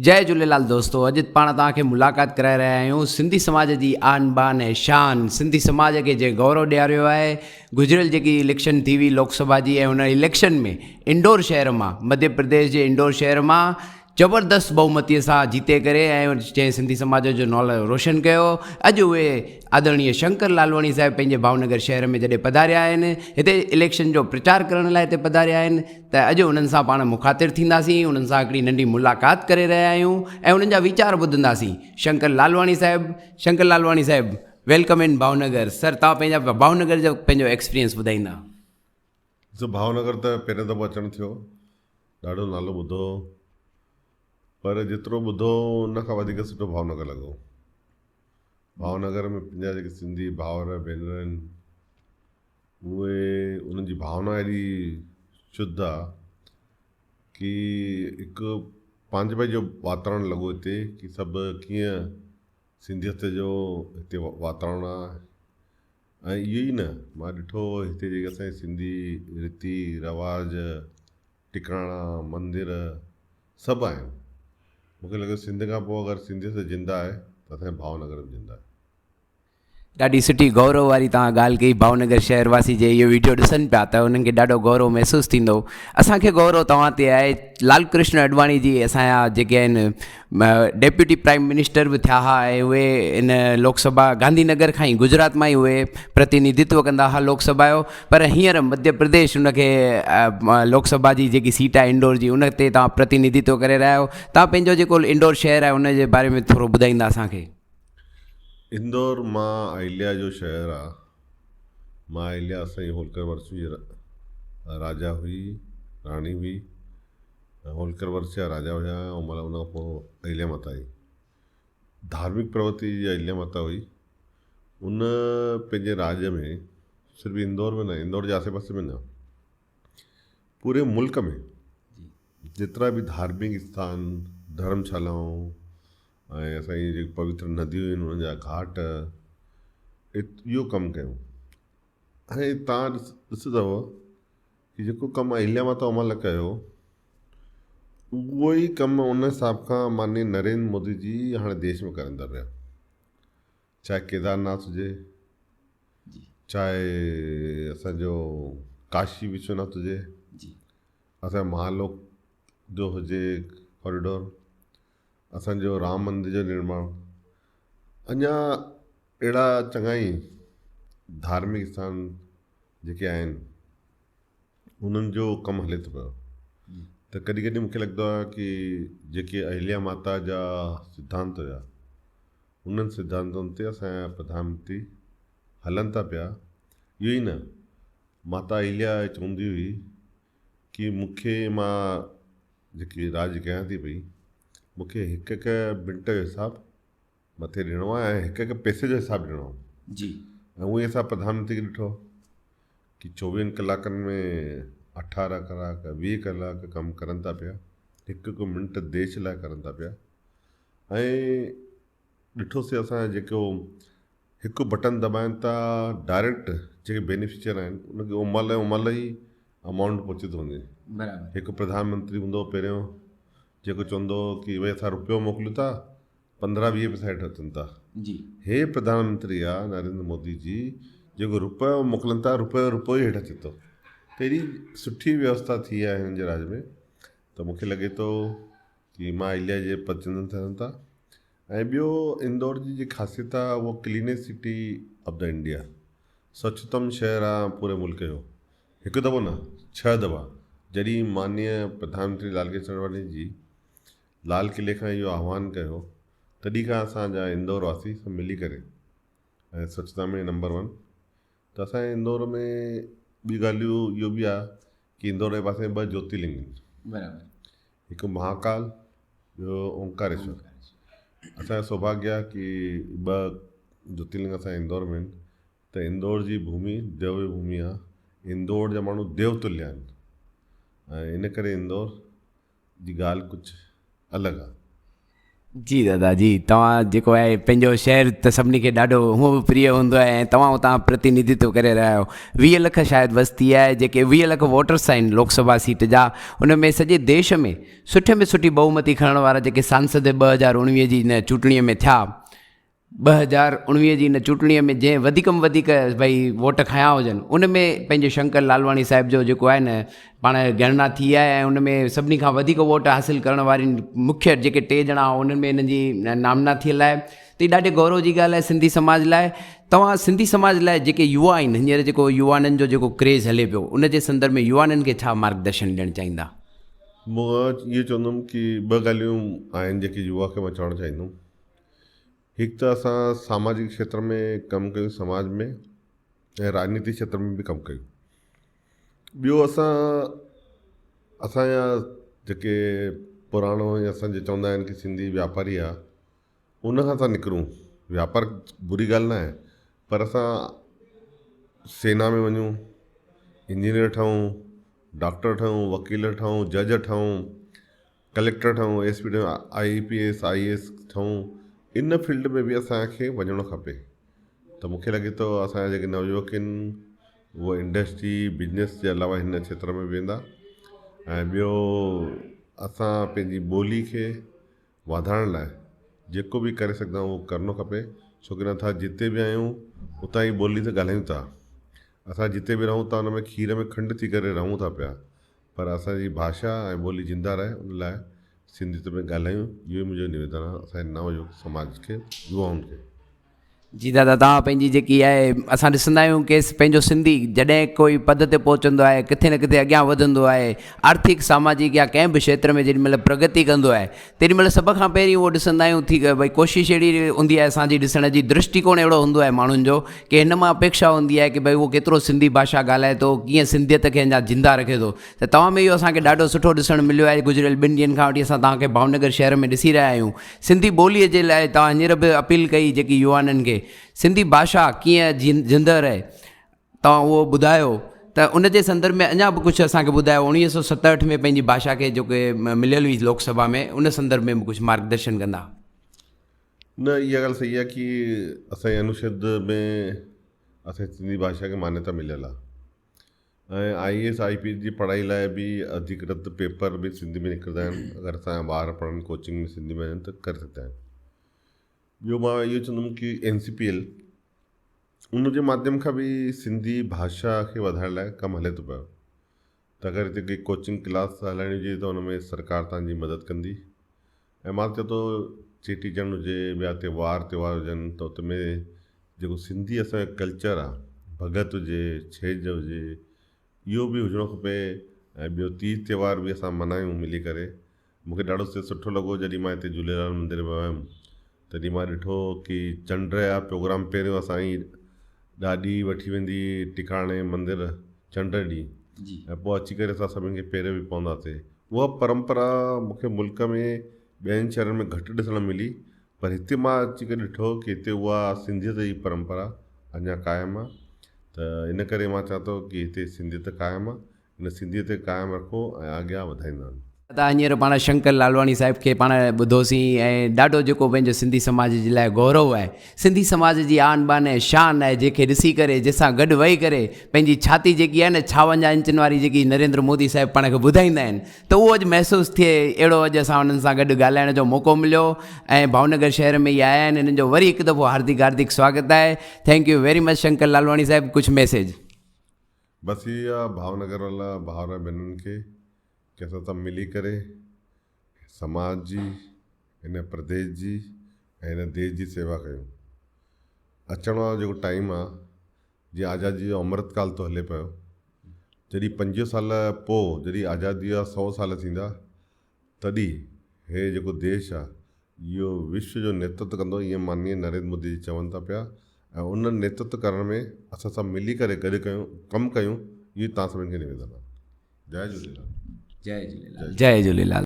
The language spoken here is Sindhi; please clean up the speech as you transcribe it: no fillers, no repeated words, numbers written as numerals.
جئي جهوليلال دوستو اڄ پاڻ توهان کي ملاقات ڪرائي رهيا آهيون سنڌي سماج جي آن بان ۽ شان سنڌي سماج کي جنهن گورو ڏياريو آهي گذريل جيڪي اليڪشن ٿي هئي لوڪ سڀا جي ۽ ان اليڪشن ۾ انڊور شهر مان مڌيه پرديش جي انڊور شهر مان زبردست بهومتي سان جيتي ڪري ۽ جنهن سنڌي سماج جو نالو روشن ڪيو اڄ اهي آدرڻيه شنڪر لالواڻي صاحب پنهنجي ڀاونگر شهر ۾ جڏهن پڌاريا آهن هتي اليڪشن جو پرچار ڪرڻ لاء هتي پڌاريا آهن ته اڄ انهن سان پاڻ مخاطر ٿينداسين، انهن سان هڪڙي ننڍي ملاقات ڪري رهيا آهيون ۽ انهن جا ويچار ٻڌنداسين. شنڪر لالواڻي صاحب، شنڪر لالواڻي صاحب welcome ان ڀاونگر، سر توهان پنهنجا ڀاونگر جو پنهنجو ايڪسپيرينس ٻڌائيندا. ڏسو ڀاونگر ته پهريون دفعو اچڻ ٿيو، ڏاڍو نالو ٻڌو هو پر جيترو ٻڌو هو ان کان وڌيڪ سٺو ڀاونگر لڳو. ڀاونگر ۾ پنهنجا جيڪي سنڌي ڀائر ڀينر آهن اهي انهن جي ڀاونا ايڏي شڌ آ ڪي هڪ پنهنجپائي جو واتاورڻ لڳو هتي ڪي سڀ ڪيئن سنڌيت جو هتي واتاورڻ آ ۽ اهو ئي نه مان ڏٺو هتي جيڪي اسان جي سنڌي ريتي رواج ٽڪاڻا مندر سڀ آهن مونکي لڳو سنڌ کان پوء اگر سنڌيت زنده آهي ته اسان جي ڀاونگر به زنده آهي. ڏاڍي سٺي گورو واري توهان ڳالهه ڪئي ڀاونگر شهر واسي جي اهو ويڊيو ڏسن پيا ته انهن کي ڏاڍو گورو محسوس ٿيندو اسان کي گورو توهان تي آهي لال ڪرشن اڊواڻي جي اسان جا جيڪي آهن ڊيپوٽي پرائم منسٽر به ٿيا هئا ۽ اهي ان لوڪ سڀا گانڌي نگر کان ئي گجرات مان ئي اهي پرتينڌتو ڪندا هئا لوڪ سڀا جو پر هينئر مڌيه پرديش ان کي لوڪ سڀا جي جيڪي سيٽ آهي انڊور جي ان تي توهان پرتينڌتو ڪري رهيا آهيو توهان پنهنجو جيڪو انڊور شهر آهي ان جي باري ۾ ٿورو ٻڌائيندا اسان کي. اندور مان اهليا جو شهر آ. مان اهليا اسان جي هولڪر ورش جي راجا هئي، راڻي هئي ۽ هولڪر ورش جا راجا هيا ۽ مطلب ان کان پوء اهليا ماتا آئي. ڌارمڪ پرورتي جي اهليا ماتا هئي. ان پنهنجي راڄ ۾ صرف اندور ۾ نه اندور جي آسي پاسي ۾ نه پوري ملڪ ۾ جيترا به ڌارمڪ اسٿان، ڌرمشالائون ۽ اسان جي جيڪي پوتر نديون آهن انهن جا گهاٽ اهو ڪم ڪيو ۽ تان ڏسندؤ ڪي جيڪو ڪم اهليا ماتا ان مهل ڪيو اهو ئي ڪم ان حساب کان مانني نريندر مودي جي هاڻي ديش ۾ ڪرن ٿا پيا چاهي ڪيدارناٿ هجي چاهي اسانجو ڪاشي وشوناٿ هجي اسان جو مهالوڪ جو هجي ڪاريڊور اسان جو رام مندر جو نرماڻ اڃا اهڙا چڱا ئي ڌارمڪ اسٿان جيڪي آهن انهن جو ڪم هلي ٿو پيو ته ڪڏهن ڪڏهن مونکي لڳندو آهي ڪي جيڪي اهليا ماتا جا سڌانت هيا انهن سڌانتن تي اسان جا پرڌان منتري هلن ٿا پيا اهو ئي نه ماتا اهليا چوندي هئي ڪي مونکي مان جيڪي راڄ ڪيان ٿي پئي، مون کي هڪ هڪ منٽ جو حساب مٿي ڏيڻو آهي ۽ هڪ هڪ پئسي جو حساب ڏيڻو آهي. جي. ۽ اهو ئي اسان پرڌان منتري کي ڏٺو ڪي چوويهن ڪلاڪن ۾ اٺارهن ڪلاڪ ويهه ڪلاڪ ڪم ڪرن ٿا پيا، هڪ هڪ منٽ ديش لاء ڪرن ٿا پيا ۽ ڏٺوسي اسان جيڪو هڪ بٽن دٻائن ٿا ڊائريڪٽ جيڪي بينيفشر آهن ان کي ان مهل ان مهل ئي امائونٽ پهچي ٿو وڃي برابر هڪ پرڌان منتري هوندو هو پهريون جيڪو چوندو هو ڪي ڀئي اسان روپيو موڪليون ٿا پندرهن ويهه پئسا هيٺ اچن ٿا جي هي پرڌان منتري آ نريندر مودي جي جيڪو روپيو موڪلن ٿا روپيو روپيو ئي هيٺ اچي ٿو ته ايڏي سٺي ويوسٿا ٿي آهي هنن جي راڄ ۾ ته مونکي لڳي ٿو ڪي مان اليا جي پدچندن ٿين ٿا ۽ ٻيو اندور جي جيڪي خاصيت آهي اها cleanest city of the India سوڇتم شهر آهي پوري ملڪ جو هڪ دفعو نه ڇهه دفعا جڏهن مانيه پرڌان منتري لال ڪرشن آڏواڻي جي لال قلعي کان اهو آهوان ڪيو تڏهن کان اسان جا اندور واسي سڀ ملي ڪري ۽ سوڇتا ۾ نمبر ون ته اسان جي اندور ۾ ٻي ڳالهيون اهو به آهي ڪي اندور جي پاسي ۾ ٻه جيوترلنگ آهن برابر هڪ مهاڪال ٻيو اونڪاريشور. اسان جو سوڀاگيه آهي ڪي ٻه جيوترلنگ اسان جي اندور ۾ آهن ته اندور جي ڀومي ديوي ڀومي آهي. اندور جا ماڻهو ديو تليه آهن ۽ ان ڪري اندور جي ڳالهه ڪجهه الڳ آهي. جي دادا جي توهان جيڪو آهي پنهنجو شهر ته سڀني کي ڏاڍو هونء به پريه هوندو آهي ۽ توهان اتان پرتينڌتو ڪري رهيا آهيو 20 لک شايد وستي آهي جيڪي 20 لک ووٽرس آهن لوڪ سڀا سيٽ جا ان ۾ سڄي ديش ۾ سٺي ۾ سٺي بهومتي کڻڻ وارا جيڪي سانسد 2019 جي هن چوٽڻي ۾ ٿيا 2019 جي هن چوٽڻي ۾ جنهن وڌيڪ ۾ وڌيڪ ڀئي ووٽ کنيا هجن ان ۾ پنهنجي شنڪر لالواڻي صاحب جو جيڪو آهي نه پاڻ گڻنا ٿي آهي ۽ ان ۾ سڀني کان وڌيڪ ووٽ حاصل ڪرڻ وارين مکيه جيڪي ٽي ڄڻا انهن ۾ انهن جي نامنا ٿيل آهي ته هي ڏاڍي گورو جي ڳالهه آهي سنڌي سماج لاء توهان سنڌي سماج لاء جيڪي يووا آهن هينئر جيڪو يووانن جو جيڪو ڪريز هلي پيو ان جي سندرڀ ۾ يووانن کي ڇا مارگدرشن ڏيڻ چاهيندا؟ مان اهو چوندم ڪي ٻه ڳالهيون آهن جيڪي يووا کي مان چوڻ چاهيندم هڪ ته اسان ساماجڪ کيتر ۾ ڪم ڪيون سماج ۾ ۽ راجنيتي کيتر ۾ به ڪم ڪيون ٻيو اسان اسانجا جيڪي پراڻو يا اسان جي چوندا آهن ڪي سنڌي واپاري آهي ان کان اسان نڪرون واپار بري ڳالهه نه آهي پر اسان سينا ۾ وڃون انجنيئر ٺهون ڊاڪٽر ٺهون وڪيل ٺهون جج ٺهون ڪليڪٽر ٺهون، ايس پي ٺهون، I P S, I S ٺهون ان فيلڊ ۾ به اسان کي وڃڻو کپي ته مون کي لڳي ٿو اسان جا جيڪي نويوڪ آهن اهي انڊسٽري بزنس جي علاوه هن کيتر ۾ ويندا ۽ ٻيو اسان پنهنجي ٻولي کي واڌائڻ لاء جيڪو به ڪري سگهندا آهيون اهو ڪرڻو کپي ڇو ڪي نه ٿا جتي به آهيون اتان جي ٻولي ته ڳالهايون ٿا اسان جتي به رهون ٿا ان ۾ کير ۾ کنڊ ٿي ڪري رهون ٿا پيا پر اسان جي ڀاشا ۽ ٻولي زنده رهي ان لاء سنڌيت ۾ ڳالهايون اهو ئي منهنجو نويدن آهي اسان جي نويوڪ سماج کي يوائن کي. جي دادا توهان پنهنجي جيڪي آهي اسان ڏسندا آهيون ڪي پنهنجو سنڌي جڏهن ڪوئي پد تي پهچندو آهي ڪٿي نه ڪٿي اڳيان وڌندو آهي آرٿڪ ساماجڪ يا ڪنهن به کيتر ۾ جيڏي مهل پرگتي ڪندو آهي تيڏي مهل سڀ کان پهرين اهو ڏسندا آهيون ٿي ڀئي ڪوشش اهڙي هوندي آهي اسان جي ڏسڻ جي درشٽيڪوڻ اهڙو هوندو آهي ماڻهن جو ڪي هن مان اپيڪشا هوندي آهي ڪي ڀئي اهو ڪيترو سنڌي ڀاشا ڳالهائي ٿو ڪيئن سنڌيت کي اڃا زنده رکي ٿو ته توهان ۾ اهو اسان کي ڏاڍو سٺو ڏسڻ مليو آهي گذريل ٻن ڏينهن کان وٺي اسان توهان کي ڀاونگر شهر ۾ ڏسي رهيا آهيون سنڌي ٻوليء جي لاء توهان هينئر به اپيل ڪئي جيڪي يوانن کي سنڌي ڀاشا ڪيئن زنده رهي توهان اهو ٻڌايو ته ان جي سندرڀ ۾ اڃا به ڪجهه اسان کي ٻڌايو 1967 ۾ پنهنجي ڀاشا کي جيڪي مليل هئي لوڪ سڀا ۾ ان سندرڀ ۾ به ڪجهه مارگدرشن ڪندا. نه اها ڳالهه صحيح آهي ڪي اسان جي انوشد ۾ اسان جي سنڌي ڀاشا کي مانيتا مليل آهي ۽ I S I P S جي پڙهائي لاء به اڌڪرت پيپر به سنڌي ۾ نڪرندا آهن اگر اسان جا ٻار پڙهن ڪوچنگ ۾ سنڌي ۾ وڃن ته ڪري سگهندا آهن ٻيو مان اهو چوندم ڪي اين سي پي ايل ان جي ماڌيم کان به سنڌي ڀاشا کي وڌائڻ لاء ڪم هلي ٿو پيو ته اگر هتي ڪي ڪوچنگ ڪلاس هلائڻي هجي ته ان ۾ سرڪار توهان جي مدد ڪندي ۽ مان چوان ٿو چيٽي چنڊ هجي ٻيا تيوهار تيوهار هجن ته اتي ۾ جيڪو سنڌي اسان جو ڪلچر آهي ڀڳت هجي ڇيڄ هجي اهو به هجڻو کپي ۽ ٻيو تيج تيوهار به اسان ملهايون ملي ڪري مون کي ڏاڍو سٺو لڳو جڏهن مان هتي جهوليلال مندر ۾ ويم تڏهن مان ڏٺو ڪي چنڊ جا پروگرام پهريون اسان جي ڏاڏي وٺي ويندي هئي ٽڪاڻي مندر چنڊ ڏينهن ۽ پوء اچي ڪري اسان سڀني کي پير به پونداسين اها پرمپرا مون کي ملڪ ۾ ٻين شهرن ۾ گهٽ ڏسڻ ملي پر هتي مان اچي ڪري ڏٺو ڪي هتي اها سنڌيت جي پرمپرا اڃا قائم آ ته ان ڪري مان چوان ٿو ڪي هتي سنڌيت قائم آ ان سنڌيت کي قائم رکو ۽ اڳيان وڌائيندا وڃو. ته هينئر پاڻ شنڪر لالواڻي صاحب کي پاڻ ٻڌوسين ۽ ڏاڍو جيڪو پنهنجو سنڌي سماج جي لاء گورو آهي سنڌي سماج جي آن بان ۽ شان آهي جنهن کي ڏسي ڪري جنهن سان گڏ ويهي ڪري پنهنجي ڇاتي جيڪي آهي نه ڇاونجاهه انچن واري جيڪي نريندر مودي صاحب پاڻ کي ٻڌائيندا آهن ته اهو اڄ محسوس ٿئي اهڙو اڄ اسان انهن سان گڏ ڳالهائڻ جو موقعو مليو ۽ ڀاونگر شهر ۾ ئي آيا آهن انهن جو وري هڪ دفعو هاردڪ هاردڪ سواگت آهي thank you very much Shankar Lalwani صاحب ڪجهه ميسيج. بس هي آ ڀاونگر والا ڀائر ۽ ڀينرن کي ڪي اسان سڀ ملي ڪري سماج جي هن پرديش جي ۽ هن ديش جي سيوا ڪيون اچڻ وارو جيڪو ٽائيم آ جيئن آزادي جو امرت ڪال ٿو هلي پيو جڏهن 25 سال پوء جڏهن آزادي جا سئو سال ٿيندا تڏهن هي جيڪو ديش آ اهو وشو جو نيترتو ڪندو ائين ماننيه نريندر مودي جي چون ٿا پيا ۽ ان نيترتو ڪرڻ ۾ اسان سڀ ملي ڪري گڏ ڪيون ڪم ڪيون اهو توهان سڀني کي نويدن آ جئي جهوليلال. جئي جهوليلال. جئي جهوليلال.